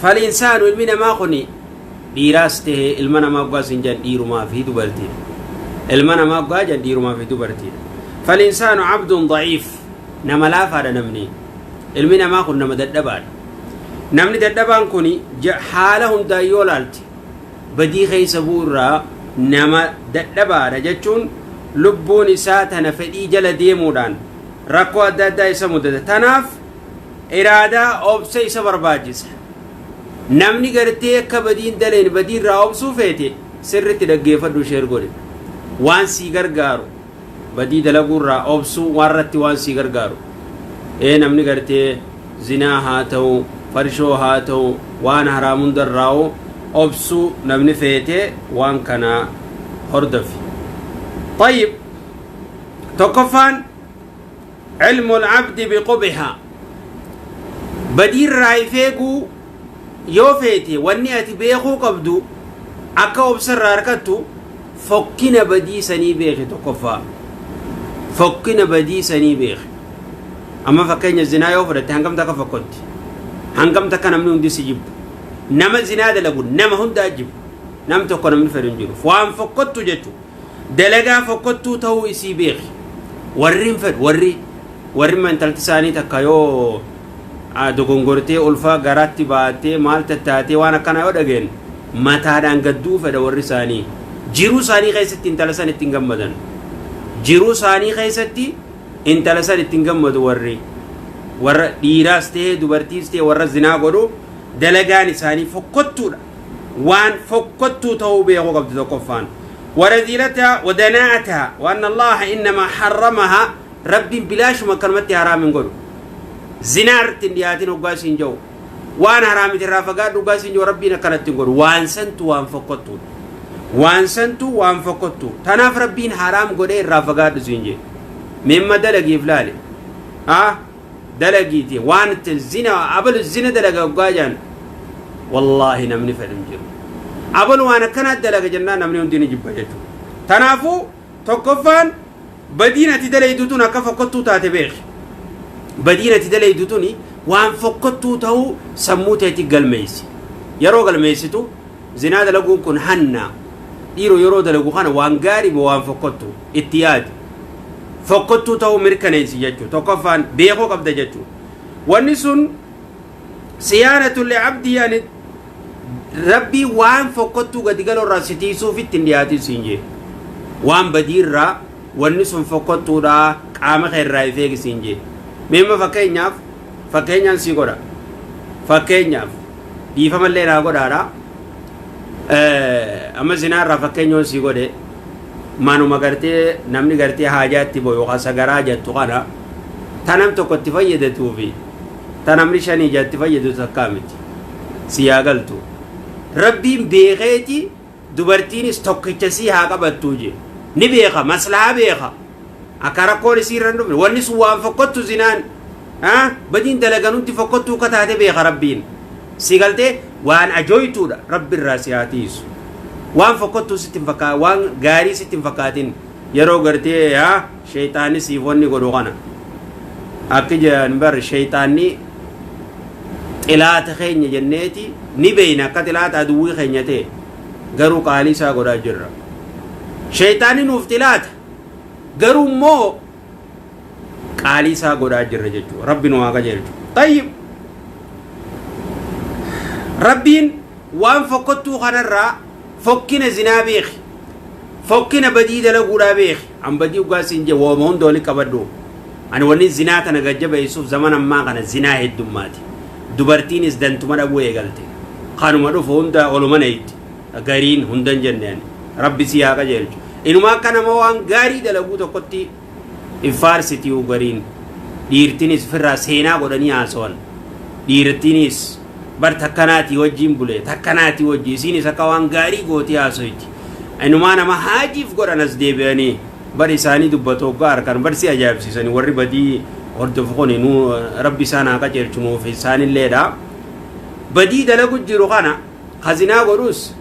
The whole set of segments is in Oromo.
Falinsaanu, ilmi namaa kun dhiiraas tahee, ilma namaa oggaa siin jedhan dhiirumaa fi dubartiidha. Ilma namaa oggaa jedhan dhiirumaa fi dubartiidha. Falinsaanu abdun daciif, nama laafaadha namni. Ilmi namaa kun nama dadhabaadha. Namni dadhabaan kun haala hundaan yoo laalte badii keessa bu'u irraa nama dadhabaadha jechuun lubbuun isaa tana fedhii jala deemuudhaan rakkoo adda addaa isa mudata. Tanaaf iraadaa obsa isa barbaachisa. Namni gartee akka badiin daleen badii irraa obsuu feete, sirritti dhaggeeffadhu, share godhe. Waan sii gargaaru, badii dalaguu irraa obsuu waan irratti waan sii gargaaru. Ee, namni gartee zinaa haa ta'u, farshoo haa ta'u, waan haraam hundarraa'u obsuu namni feete waan kana hordofi. طيب، tokkoffaan علم العبد بقبحها. Badiirraa ifeeguu yoo feete, wanni ati beekuu qabdu akka obsarraa harkattu fokkina badii sanii beeki. Tokkoffaa fokkina badii sanii beeki. Amma fakkeenya zinaa yoo fudhatte, hangam takka fokkotti, hangam takka namni hundi si jibbu. Nama zinaa dalagu nama hundaa jibbu, nam tokko namni fedhu hin jiru. Waan fokkottu jechu, dalagaa fokkottuu ta'uu isii beeki. Warri hin fedhu, warri intalti isaanii takka yoo dogongortee ulfaa garaatti baattee maal tattaatee waan akkanaa yoo dhageen, mataadhaan gadduu fedha warri isaanii. Jiruu isaanii keessatti intala san ittiin gammadan, jiruu isaanii keessatti intala san ittiin gammadu. Warri warra dhiiraas ta'ee dubartiis ta'ee warra zinaa godhu, dalagaan isaanii fokkottuudha. Waan fokkottuu ta'uu beekuu qabdu tokkoffaan. ورذيلتها ودناءتها وأن الله إنما حرمها. Rabbiin bilaashuma akkanumatti haraam hin godhu. Zinaa irratti hin dhiyaatin hoggaa siin jiru, waan haraamiti irraa fagaadhu hoggaa siin jiru, Rabbiin akkanatti hin godhu. Waan santu waan fokkottuudha, waan santu waan fokkottu. Tanaaf Rabbiin haraam godhee irraa fagaadhu siin jee. Meemma dalagiif laale ah dalagiiti waan itti zina, abalu zina dalaga hoggaa jaan, wallaahi namni fedhu hin jiru. Abalu waan akkanaa dalaga jennaan namni hundi ni jibba jechuudha. Tanaafuu tokkoffaan badiin ati dalaydu tun akka fokkottuu taate beeki. Badiin ati dalaydu tuni waan fokkottuu ta'uu sammuu teetti galmeessi. Yeroo galmeessitu, zinaa dalaguun kun hanna dhiiroo yeroo dalagu kana waan gaarii moo waan fokkottu itti yaadi. Fokkottuu ta'uu mirkaneessi jechuudha. Tokkoffaan beekuu qabda jechuudha. Wanni sun صيانة لعبده, yani Rabbii waan fokkottuu gadi galoo irraa si tiisuuf ittiin dhiyaatin siin jee. Waan badiirraa wanni sun fokkottuudha, qaama kee irraa if eegi siin jee. Meemma fakkeenyaaf, fakkeenyaan sii godha. Fakkeenyaaf, dhiifamallee naa godhaadha. Amma zinaa irraa fakkeenyoon sii godhe, manuma gartee namni gartee haajaatti bo'u yookaan sagaraa jettu kana, ta nam tokko itti fayyadatuu fi ta namni shanii jatti fayyadatu takkaa miti. Si yaa galtu. Rabbiin beekeeti dubartiinis tokkicha sii haa qabattuu je. Ni beeka, maslahaa beeka. Akka rakkoon isii irra hin dhufne. Wanni sun waan fokkottu zinaan. Badiin dalagan hundi fokkottuu akka taate beeka Rabbiin. Si galtee, waan ajooytuudha, Rabbi irraa si haa tiisu. Waan fokkottuu sitti hin fakkaa, waan gaarii sitti hin fakkaatin yeroo gartee haa sheeyxaanni siif wanni godhu kana. Akki jedhan bar, sheeyxaanni xilaata keenya jenneeti ni beeyna, akka xilaata aduwwii keenya ta'e garuu qaalii isaa godhaa jirra. Sheeyxaanni nuuf xilaata, garuu immoo qaalii isaa godhaa jirra jechuudha. Rabbi nu haa qajeelchu. طيب, Rabbiin waan fokkottuu kanarraa fokkina zinaa beeki. Fokkina badii dalaguudhaa beeki. An badii dhugaa siin jee, wooma hunda wali qabadhu. Ani wanni zinaa tana gajjabeessuuf zaman ammaa kana zinaa heddummaati. Dubartiinis dantuma dhabuu eegalte. Kanuma dhufu hunda oluma neeyti. Gariin hundan jenne ani. Rabbi si haa qajeelchu. Inuma akka nama waan gaarii dalaguu tokkotti iffaarsitiyu gariin. Dhiirtinis ofirraa seenaa godhanii haasawan. Dhiirtinis bar takkanaatii wajjin bule, takkanaatii wajji, isiinis akka waan gaarii gootii haasoyti. Inumaa nama haajiif godhan as deebi'anii bar isaanii dubbatu hoggaa harkan bar si ajaa'ibsiisanii. Warri badii hordofu kun nu Rabbi isaan haa qajeelchu, nuuf isaanilleedha. Badii dalagu jiru kana kazinaa godhus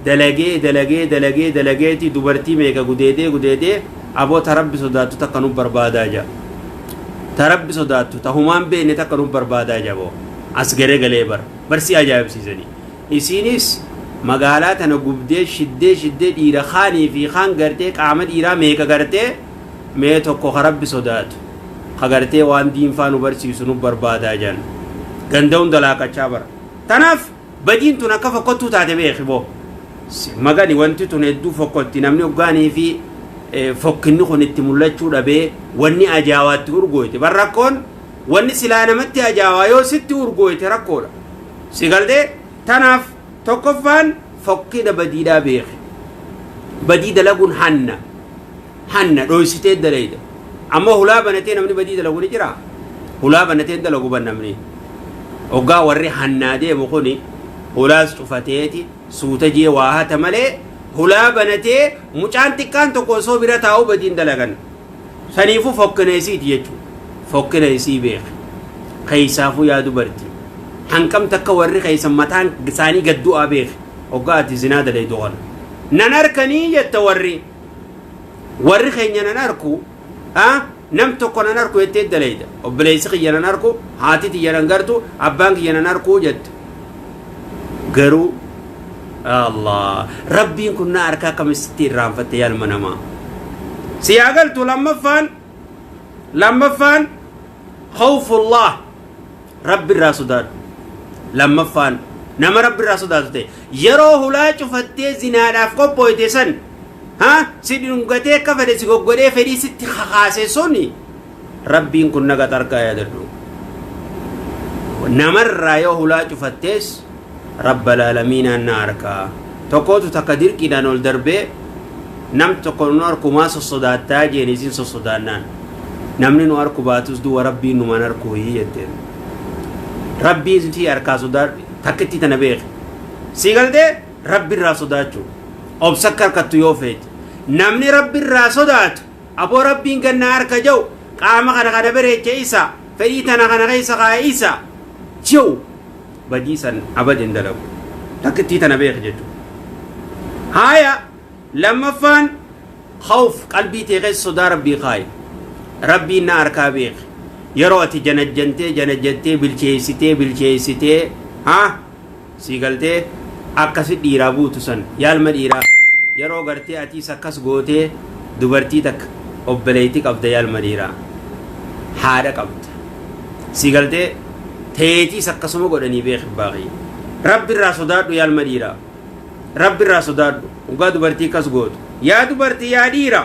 dalagee dalagee dalagee dalageeti dubartii meeqa gudeedee gudeedee, aboo ta Rabbi sodaattu takka nu barbaadaa jaa. Ta Rabbi sodaattu, ta humaan beekne takka nu barbaadaa jaboo. As garagalee bar barsi ajaa'ibsiisanii. Isiinis magaalaa tana gubdee shiddee shiddee dhiira kaanii fi kaan gartee qaama dhiiraa meeqa gartee mee tokko ka Rabbi sodaatu ka gartee waan diinfaa nu barsiisu nu barbaadaa jedhan. Ganda hunda laaqachaa bara. Tanaaf badiin tun akka fokkottuu taate beeki boo. Magani wanti tun hedduu fokkotti. Namni hoggaanii fi fokkinni kun itti mul'achuu dhabee wanni ajaawaatti urgooyte. Bar rakkoon wanni silaa namatti ajaawaa yoo sitti urgooyte rakkoodha. Si galtee? Tanaaf tokkoffaan fokkina badiidhaa beeki. Badii dalaguun hanna. Hanna dhoysitee dalayda. Amma hulaa banatee namni badii dalagu ni jiraa? Hulaa banatee hin dalagu ban namni. Hoggaa warri hannaa deemu kuni hulaas cufateeti suuta jee waa hata malee hulaa banatee mucaan xiqqaan tokko osoo bira taa'uu badiin dalagan. Saniifuu fokkina isiiti jechuudha. Fokkina isii beeki. Keessaafuu yaa dubartii. Hanqam takka warri keessan mataan isaanii gad du'aa beeki. Hoggaa ati zinaa dalaydu kana. Nan arkanii jetta warri. Warri keenya nan arku. Nam tokko nan arku jettee dalayda. Obboleessi kiyya nan arku, haati tiyya nan gartu, abbaan kiyya nan arku jette. Garuu Allah Rabbiin kun na arkaa akkamitti irraanfatte yaa ilma namaa. Si yaa galtu. Lammaffaan khawfullah, Rabbi irraa sodaadhu. Lammaffaan nama Rabbi irraa sodaatu ta'e. Yeroo hulaa cufattee zinaadhaaf qophooyte san, ha, si dhungatee akka fedhe si goggodhee fedhii sitti kakaase suni, Rabbiin kun naga xargaa yaadadhu. Namarraa yoo hulaa cufattees Rabbal aalamiinaan na arkaa. Tokkootu takka dirqiidhaan ol darbee nam tokko nu arku maa sossodaattaa jeen. Isin sossodaannaan namni nu arku baatus du'a Rabbiin numan arkuu jetteen. Rabbiin si harkaa sodaadhu. Takkitti tana beeki. Si galtee? Rabbi irraa sodaachuu obsa akka harkattu yoo feete. Namni Rabbi irraa sodaatu, aboo Rabbiin gannaa harka jiru, qaama kana kana bareeche isa, fedhii tana kana keessa kaa'e isa jiru, badii san abadin dalagu. Takkittii tana beeki jechuudha. Haaya, lammaffaan khawf, qalbii tee keessa sodaa Rabbii kaayi. Rabbiin na harkaa beeki. Yeroo ati janajjantee janajjattee bilcheessitee bilcheessitee, haa, sii galtee akkasi dhiiraa buutu san, yaalma dhiiraa, yeroo gartee atiis akkas gootee dubartii takka obboleetti qabda, yaalma dhiiraa, haadha qabda, sii galtee teetiis akkasuma godhanii beeki. Baaqii Rabbi irraa sodaadhu, yaalma dhiiraa, Rabbi irraa sodaadhu. Dhugaa dubartii akkas gootu, yaa dubartii, yaa dhiira,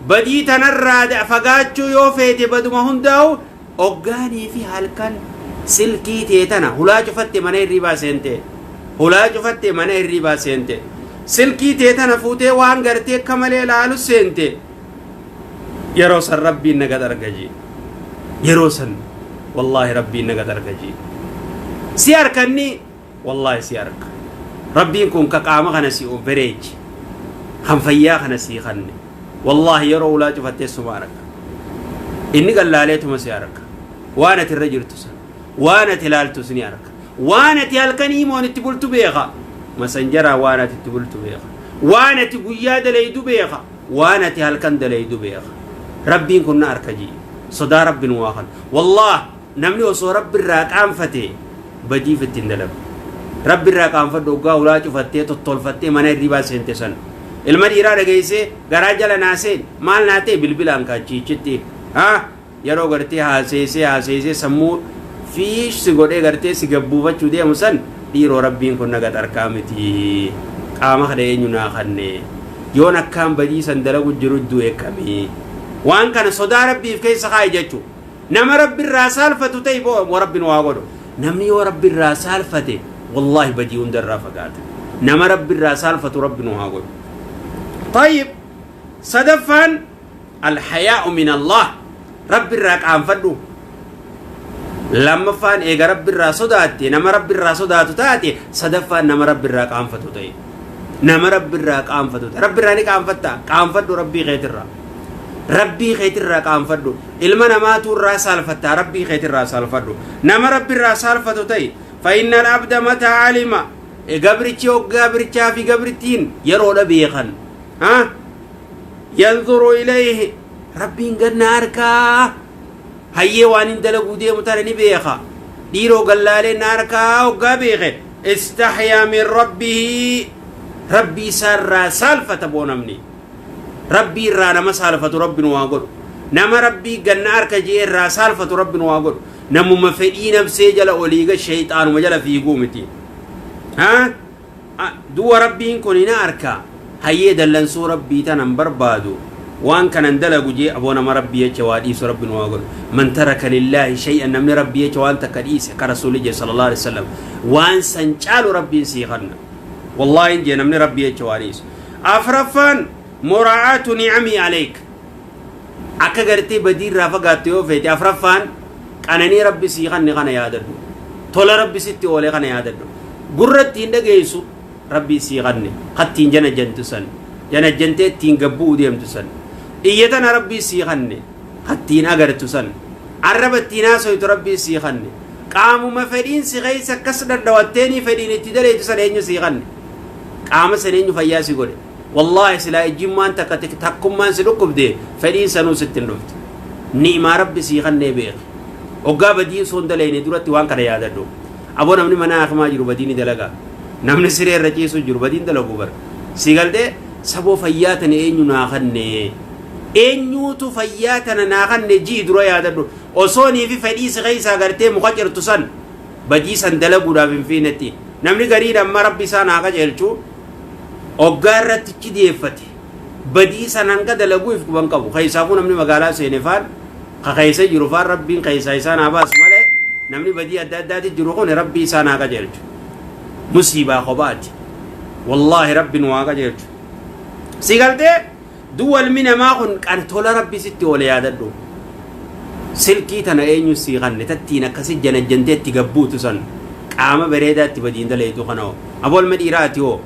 badii tanarraa fagaachuu yoo feete, baduma hundaa'u oggaanii fi halkan silkii tee tana hulaa cufatte mana hirribaa seente, hulaa cufatte mana hirribaa seente, silkii tee tana fuutee waan gartee akka malee laalu seente, yeroo san Rabbiin naga argaji. Yeroo san wallaahi Rabbiin naga argaji. Si harkanni wallaahi si harka. Rabbiin kun ka qaama kana si bareechi, kan fayyaa kana sii kanne, wallaahi yeroo ulaa cufattee suma arga. Inni gallaaleetuma si arga. Waan ati irra jirtu san, waan ati ilaaltus ni arga. Waan ati halkan imoon itti bultu beeka, masanjaraa waan ati itti bultu beeka, waan ati guyyaa dalaydu beeka, waan ati halkan dalaydu beeka. Rabbiin kun na arka jii sodaa Rabbiin waa kan. Wallaah namni osoo Rabbi irraa qaanfate badiif ittiin dalagu. Rabbi irraa qaanfadhu. Oggaa ulaa cufattee tottolfattee mana hirribaa seente san, ilma dhiiraa dhageessee garaa jala naa seen maal naa ta'e bilbilaan kaachiichitti, haa, yeroo gartee haaseesee haaseesee sammuu fiish si godhee gartee si gabbuufachuu deemu san, dhiiroo, Rabbiin kun naga xarkaa miti. Qaama kana eenyu naa kanne? Yoon akkaan badii san dalagu jiru du'e kamii? Waan kana sodaa Rabbiif keessa kaa'i jechuu. Nama Rabbi irraa saalfatu ta'e boo. Rabbiin waa godhu. Namni yoo Rabbi irraa saalfate, wallaahi badii hunda irraa fagaata. Nama Rabbi irraa saalfatu Rabbi nu haa godhu. طيب, sadaffaan الحياء من الله, Rabbi irraa qaanfadhu. Lammaffaan eega Rabbi irraa sodaatte, nama Rabbi irraa sodaatu taate, sadaffaan nama Rabbi irraa qaanfatu ta'e. Nama Rabbi irraa qaanfatu ta'e. Rabbi irraa ni qaanfatta? Qaanfadhu Rabbii keetirraa. Rabbii keetirraa qaanfadhu. Ilma namaatu irraa saalfattaa, Rabbii keetirraa saalfadhu. Nama Rabbi irraa saalfatu ta'e. فإن العبد متى علم, gabrichi hoggaa gabrichaa fi gabrittiin yeroodha beekan, ha, ينظر إليه, Rabbiin ganna harkaa hayyee waan hin dalaguu deemu tana ni beeka. Dhiiroo gallaalee na harkaa hoggaa beeke, istaxyaa min rabbihi, rabbii isaarraa saalfata. Boo namni rabbii irraa nama saalfatu rabbi nu haa godhu. Nama rabbii ganna harka jee irraa saalfatu rabbi nu haa godhu. Namuma fedhii nafsee jala oliiga shayxaanuma jala fiiguu miti. Ha du'a rabbiin kun na harka, hayyee dallansuu rabbii tanan barbaadu, waan kanan dalagu jee. Aboo nama rabbii jecha waa dhiisu rabbi nu haa godhu. Man taraka lillaahi shay'an, namni rabbii jecha waan takka dhiise, ka rasuulli jee sallallahu alaihi wasallam, waan san caalu rabbiin sii kanna. Wallaahi jee, namni rabbii jecha waa dhiisu. Afraffaan, muraa'aatu ni'amii aleyk. Akka gartee badii irraa fagaattu yoo feete, afraffaan qananii rabbi sii kanne kana yaadadhu. Tola rabbi sitti oole kana yaadadhu. Gurra ittiin dhageessu rabbii sii kanne, kattiin jana jantu san, jana jantee ittiin gabbuu deemtu san. Iyya tana rabbii sii kanne, kattiin agartu san. Arraba ittiin haasoytu rabbii sii kanne. Qaamuma fedhiin si keessa akkas dhadhawatteenii fedhiin itti daleetu san eenyu sii kanne? Qaama san eenyu fayyaa si godhe? Wallaahi silaa ijjimmaan takka takkummaan si dhukkubde, fedhiin sanuu sitti hin dhuftu. Ni'imaa rabbi sii kannee beeki. Hoggaa badii osoo hin dalayne duratti waan kana yaadadhu. Aboo namni mana hakimaa jiru badii ni dalagaa? Namni siree irra ciisu jiru badiin dalagu bara. Si galtee? Saboo fayyaa tana eenyu naa kanne, eenyuutu fayyaa tana naa kanne jii dura yaadadhu, osoo nii fi fedhii si keessaa gartee muka cirtu san badii san dalaguudhaaf hin fiinetti. Namni gariin amma rabbi isaa naa qajeelchu hoggaa irratti ichi dhiyeeffate badii san hanga dalaguu if quban qabu. Keessaafuu namni magaalaa seene faan ka keessa jiru faan, rabbiin keessaa isaa naa baasu malee, namni badii adda addaati jiru kun rabbii isaa naa qajeelchu, musiibaa kophaati. Wallaahi rabbi nu haa qajeelchu. Si galtee? Du'a ilmi namaa kun qan tola rabbi sitti oole yaadadhu. Silkii tana eenyu sii kanne, tattiin akkasi janajjantee itti gabbuutu san? Qaama bareedaa itti badiin daleetu kana hoo? Aboo ilma dhiiraati hoo,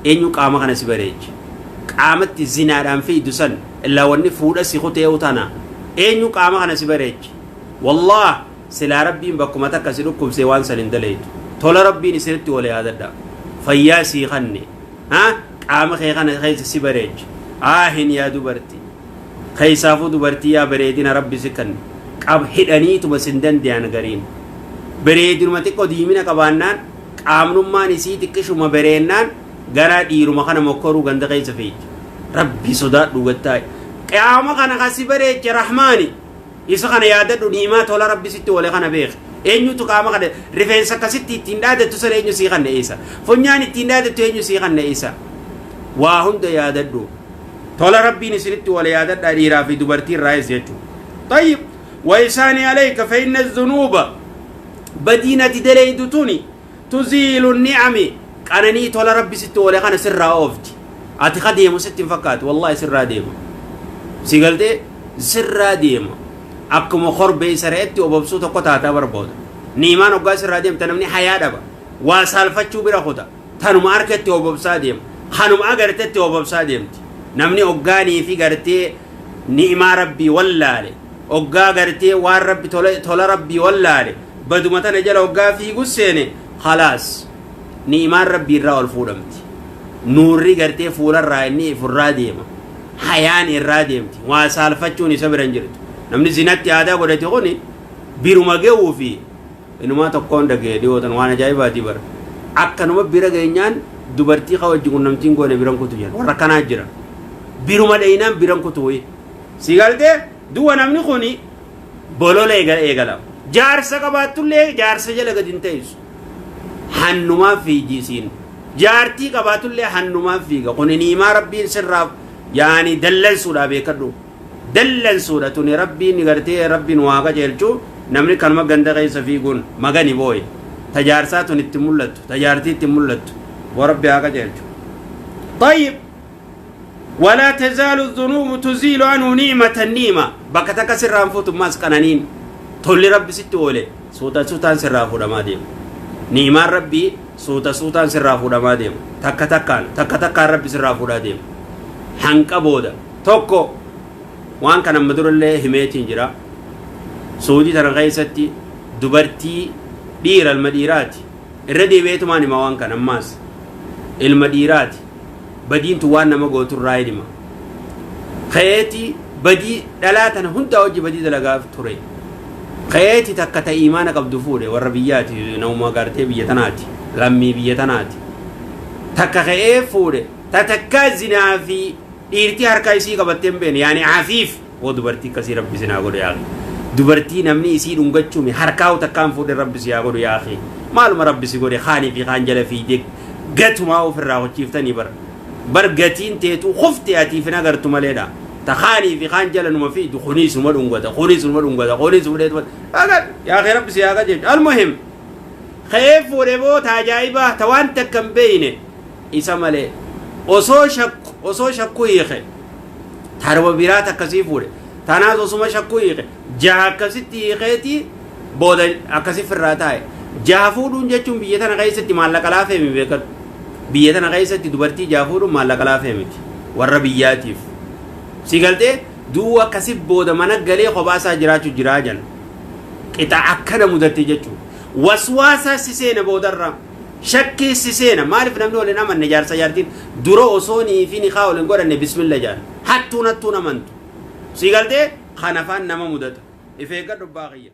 eenyu qaama kana si bareeche? Qaamatti zinaadhaan fiidu san, illaa wanni fuudha si kutee'u tana, eenyu qaama kana si bareeche? Wallaah silaa rabbiin bakkuma takka si dhukkubsee waan san hin daleetu. Tola rabbiin isinitti oole yaadadha. Fayyaa sii kanne, ha qaama kee kana keessa si bareeche. Aahin yaa dubartii, keessaafuu dubartii, yaa bareedina rabbi si kanne qab hidhaniituma sin dande'an. Gariin bareedinuma xiqqoo diimina qabaannaan, qaamnummaan isii xiqqishuma bareennaan, gara dhiiruma kana mokkoruu ganda keessa fiigi. Rabbi sodaadhu, gattaa'e. Qaama kana kasi bareeche rahmaani isa kana yaadadhu. Ni'imaa tola rabbi sitti oole kana beek. Eenyutu qaama kana, rifeensa akkasitti ittiin dhaadattu sana eenyu sii kanne? Isa funyaan ittiin dhaadattu eenyu sii kanne? Isa waa hunda yaadadhu. Tola rabbiin isinitti oole yaadadha, dhiiraa fi dubartii irraayis jechuudha. طيب، وإحسانه عليك، فإن الذنوب، badiin ati daleeydu tuni، تزيل النعم، qananii tola rabbi sitti oole kana sirraa oofti. Ati ka deemu sitti hin fakkaatu, wallahi sirraa deema. Si galtee? Sirraa deema. Akkuma korbeessa re'etti obobsuu tokko taataa barbooda. Ni'imaan hoggaa sirraa deemta, namni hayaa dhaba, waa saalfachuu bira kuta. Tanuma harkatti obobsaa deema, kanuma agartetti obobsaa deemti. Namni hoggaanii fi gartee ni'imaa rabbii wallaale, hoggaa gartee waan rabbi tola rabbii wallaale, baduma tana jala hoggaa fiigus seene, khalaas, ni'imaan rabbii irraa ol fuudhamti. Nuurri gartee fuularraa inni ifurraa deema, hayaan irraa deemti, waa saalfachuun isa bira hin jirtu. Namni zinatti aadaa godhate kuni biruma ga'uu fi inumaa tokkoon dhaga'e dhiyootan. Waan ajaa'ibaatii bara, akkanuma bira geenyaan dubartii ka wajji qunnamtiin goone biran kutu jedha. Warra kanaa jira, biruma dheeyinaan biran kutu wayi. Si galtee? Du'a namni kuni bolola eegala. Jaarsa qabaattullee jaarsa jala gadi hin teessu, hannumaaf fiigisiin. Jaartii qabaatullee hannumaaf fiiga. Kuni ni'imaa rabbiin sirraaf yaani dallansuudha, beekadhu, dallansuudha tuni. Rabbiin gartee rabbiin waa qajeelchu. Namni kanuma ganda keessa fiiguun magani booye, tajaarsaa tun itti mul'attu, tajaartii itti mul'attu. Boo rabbi haa qajeelchu. طيب، ولا تزال الذنوب تزيل عنه نعمة النعمة. Bakka takka sirraan fuutu maas qananiin tolli rabbi sitti oole suuta suutaan sirraa fuudhamaa deema. Ni'imaan rabbii suuta suutaan sirraa fuudhamaa deema. Takka takkaan, takka takkaan rabbi sirraa fuudhaa deema. Hanqa booda tokko waan kana amma durallee himeetiin jira. Suudii tana keessatti dubartii, dhiira, ilma dhiiraati, irra deebi'eetumaan hima waan kana ammaas, ilma dhiiraati, badiintu waan nama gooturraa hima. Ka'eeti badii dhalaa tana hundaa hojii badii dalagaaf ture. Ka'eeti takka ta iimaana qabdu fuudhe, warra biyyaati, namuma gartee biyya tanaati, lammii biyya tanaati. Takka ka'ee fuudhe, ta takkaa zinaa fi dhiirtii harkaa isii qabattee hin beekne, yaani afiif hoo dubartii akkasii Rabbi sinaa godhe yaa akhi. Dubartii namni isii dhungachuumi harkaa takkaan fuudhe Rabbi si haa godhu yaa akhi. Maaluma Rabbi si godhe, kaanii fi kaan jala fiidee gatumaa ofirraa hochiiftanii bar. Bar gatiin teetuu kufte atiif hin agartu maleedha. Ta kaanii fi kaan jala numa fiidu, kunis numa dhungata, kunis numa dhungata, kunis fuudheetuma. Agar yaa akhi, Rabbi si haa qajeelchu. Almuhim, ka'ee fuudhe boo ta ajaa'ibaa, ta waan takka hin beeyne isa malee osoo shakku, osoo shakku hiike, tarba biraa takkasii fuudhe, tanaas osuma shakku hiike, jaha akkasitti hiikeeti booda akkasi firraa taa'e. Jaha fuudhuun jechuun biyya tana keessatti maallaqa laafee mi beekadhu. Biyya tana keessatti dubartii jaha fuudhuun maallaqa laafee miti warra biyyaatiif. Si galtee du'uu akkasi booda mana galee kophaa isaa jiraachuu jiraa jan. Qixa akkana mudatte jechuudha. Waswaasaa si seena boodarra. Shakkii si seena. Maaliif namni wal hin amanne? Jaarsa jaartiin dura osoo nii fi nikaa wal hin godhanne bismilla jaan. Hattuun hattuun amantu. Si galtee kan afaan nama mudata. If eeggadhu, abbaa kiyya.